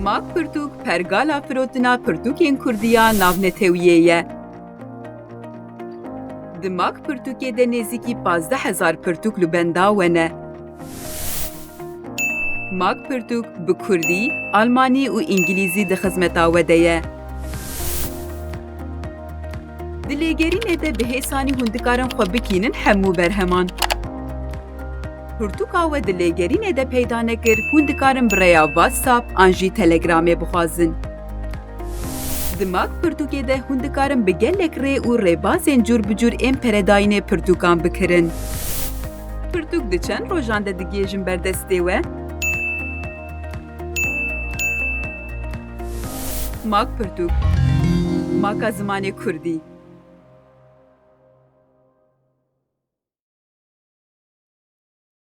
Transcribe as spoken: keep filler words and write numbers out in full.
Mak Pirtûk pergala firotina pirtûkên kurdî ya navnetewiyê ye. Di Mak Pirtûkê de nêzîkî pazdeh hezar pirtûk li benda we ne. Mak Pirtûk bi kurdî, almanî û îngilîzî di xizmeta we de ye. Di lêgerînê de bi hêsanî hûn dikarin xwe bikînin hemû berheman. Pirtûka we di lêgerînê de peyda nekir, hûn dikarin bi rêya WhatsApp an jî Telegramê bixwazin. Di Mak Pirtûkê de hûn dikarin bi gelek rê û rêbazên cûr bi cûr ên peredayînê pirtûkan bikirin. Pirtûk di çend rojan de digihêjin ber destê we? Mak Pirtûk. Maka zimanê kurdî.